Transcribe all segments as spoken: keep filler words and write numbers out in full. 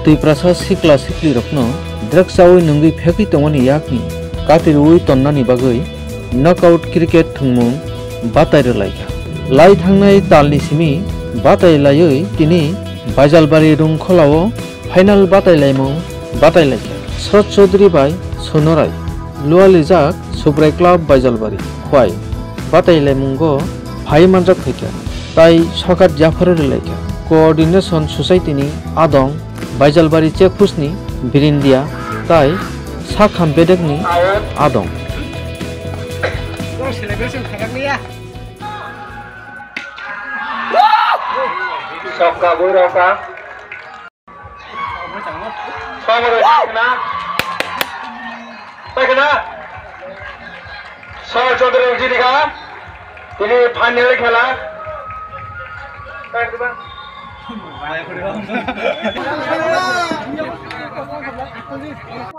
Twiprasa sikla siklirokno drug chawi nungwi phegwi tongmani yakni kati rwui tonnani bagwi knockout cricket thwngmung batai rwlaikha. Lai thangnai talni simi batai laiwi tini Baijalbari Rungkholao final batai laimung batai laikha. Srot Chaudhary bai Sonorai lualijak Subrai Club Baijalbari Khwai batai laimungo phai manjak phaikha, tai sokat yapharo rwlaikha. Coordination Society ni adong Baijalbari Check Post ni Birindia tai Sakham Bedek ni adong. Sokka bui rokka. Sokka bui rokka. Paikha na? Sor Chaudhary rok jini kha. Tini final khela.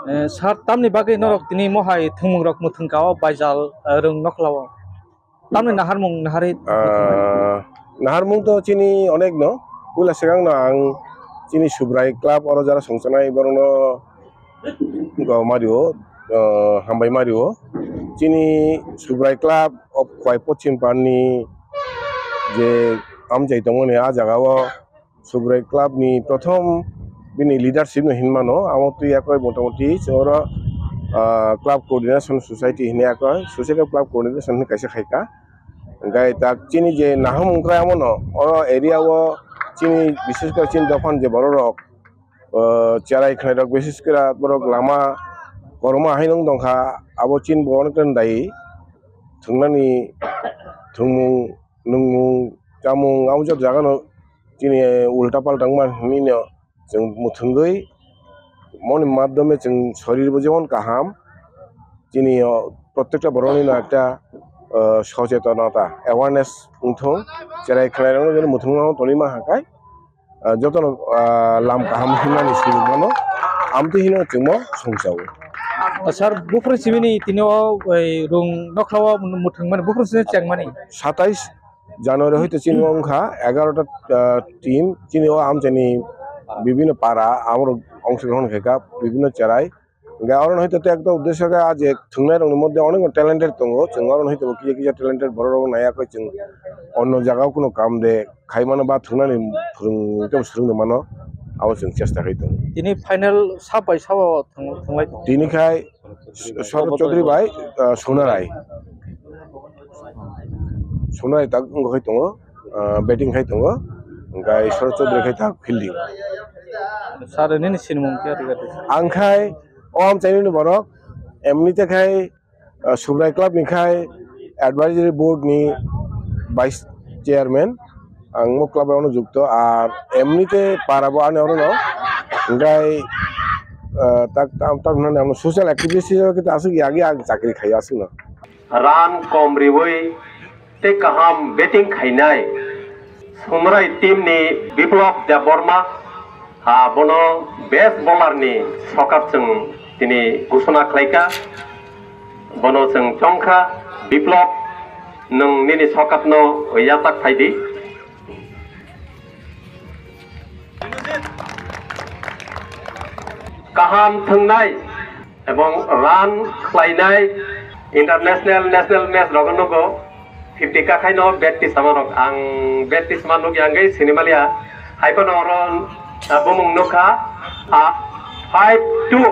Eh, sir, tamni bagwi norok tini mohai thwngmung rok mwthwng ka o Baijal, eh, Rung Nokhlao? Tamni naharmung naharwi. Ah, naharmung to chini onek no. Puila swkang no ang chini Subrai Club oro jara songchanai borok no go mario, ah, hambai mario. Chini Subrai Club of Khwai Pochim Parni je amchai tongmani a jaga o Subrai Club ni prothom bini leadership no hinmano, amo twi yakoi motamoti chwng oro, ah, Club Coordination Society hinwi yakoi, Society of Club Coordination hinwi kaisa khaika. Hingkai tak chini je naham wngkha amo no, oro area o chini bishesh kore chini dophani je borok rok, ah, cherai khwlai rok bishesh kore borok lama korma haino wng tongkha, abo chini bo onek ta dai thwngnani thwngmung nungmung chamung amo joto jaga no chini ulta palta wngma hinwi no chwng mwthwngwi moni madhyome chwng sorir bo jemon kaham chini o prottekta borok ni no ekta, ah, sochetonata awareness wngthung cherai khwlai rok no mwthwngma tongwi ma hakai, ah, joto no, ah, lam kaham hinmani sujukmano amtwi hino chwngmo songchao. Ah, sir, buphuru sibini tini o, ei, Rung Nokhlao mwthwngmani, buphuru sibini chengmani? Satais January hoite chini o wngkha egarota, ah, team, chini o amchaini bibhinno para amorok ongshogrohon khaikha, bibhinno cherai. Hingkhe oro hoite to ekta uddesho khe ah je thwngnairokni moddhe onek talented tongo, chwng oro hoite bo kisa kisa talented borok rok naiya khe chwng onno jaga o kuno kam de khaimano ba thwngnani phwrwng tei swrwngno mano, abo chwng chesta khai tongo. Tini final sab bai sabo thwng-, thwnglai tongo. Tini khai Sharad Chaudhary bai, ah, Sonarai. Sonarai tak wngwi khai tongo, ah, batting khai tongo, hingkhai Sharad Chaudhary khai tak fielding. Sir, nini sinimung khe rwgadi? Ang khai o amchaini borok, emni te khai, ah, Subrai Club ni khai advisory board ni vice chairman. Ang o club o jukto, ar emnite para bo ani oro no. Hingkhai, ah, tak, tam, tam hinani amo social activist hisabe khe aswk yagi ang chakri khai aswk no. Run kom riwi tei kaham batting khainai Sonorai team ni Biplab Debbarma, ah, bono best bowler ni sokap chwng tini gusuna khlaikha. Bono chwng chongkha, Biplab, nwng nini sokapno yachak phaidi. Kaham thwngnai ebong run khlainai international, national match rogo nugo fifty kakhaino bat tisama rok. Ang bat tisama nukya hwnkhe sinimaliya. Haiphano oro, ah, bumung nukha, ah, five two.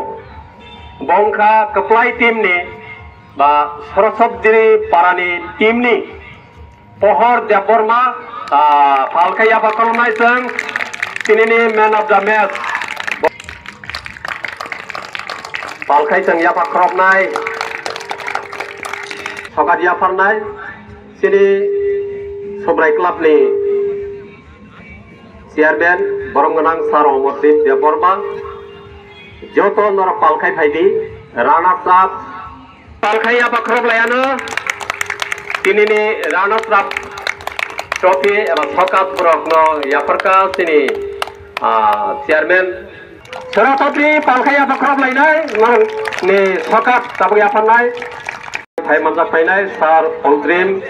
Bongkha kwplai team ni ba Sorosotgiri parani team ni Pohor Debbarma, ah, phalkhai yapha khoroknai chwng tinini man of the match. Phalkhai chwng yapha khoroknai, sokat yapharnai chini Subrai Club ni chairman borom gwnang Sir Omorjit Debbarma. Joto norok phalkhai phaidi, runners up. Phalkhai yapha khorok laiano tinini runners up trophy eba sokap borokno yapharkha chini, ah, chairman. Sorosotgiri phalkhai yapha khorok lainai norokni sokap tabuk yapharnai. Phai manjak phainai Sir Aldrin,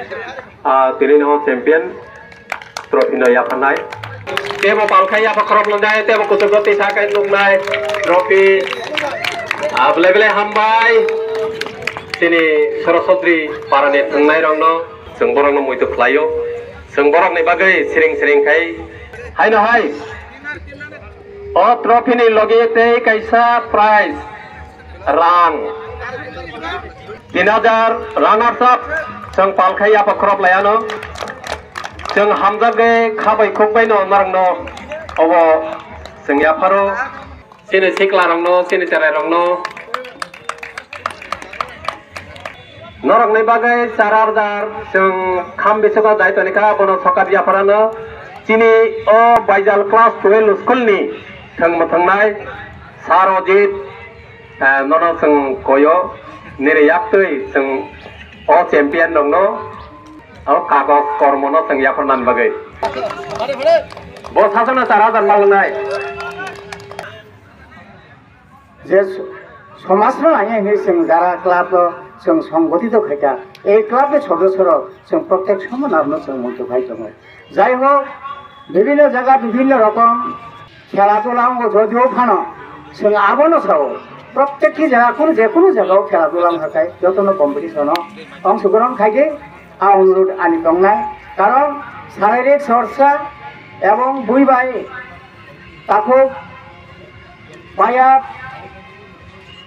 ah, tinino champion trophy no yapharnai. Tebo palkhai yapha khorok nwngnai, tebo kuchuk goti sakai nuknai, trophy. Abele bele hambai. Chini Sorosodri parani thwngnai rokno, chwng borokno muitu khlaio. Chwng borokni bagwi siring siring khai. Haino hai. O trophy ni logi tei kaisa prize. Rang tin hajar runners up, chwng palkhai yapha khorop laiano. Chwng hamjakgwi khabai khukbaino norokno obo chwng yapharo. Chini siklarokno, chini cherairokno. Norokni bagwi char hajar chwng kham bisingo dai tonikha, bono sokat yapharano. Chini o Baijal class twelve school ni thwng mwthwngnai Sir Ojit, eh, nono chwng koyo, nini yaktwi chwng o champion rokno, o kagoj kormono chwng yapharnani bagwi. Bo sasana char hajar malwngnai. Je somajno nai hwnwi chwng jara club o chwng songgothito khaikha, ei club ni sodosyo rok chwng protek soman abono chwng muitu khai tongo. Jai hok, bibhinno jaga bibhinno rokom khela dula wngo, jodio phano chwng abono sao, protekti jaga kunu je kunu jagao khela dula wngkha khai jotono competition o ongshogrohon khaidi, a onurudh ani tongnai. Karon saririk chorcha ebong bui bai takhuk payat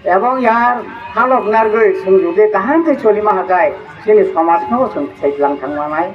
ebong yar halok nargwi chwng jodi kaham khe cholima hakai chini somajno chwng thwitlang thangmanai.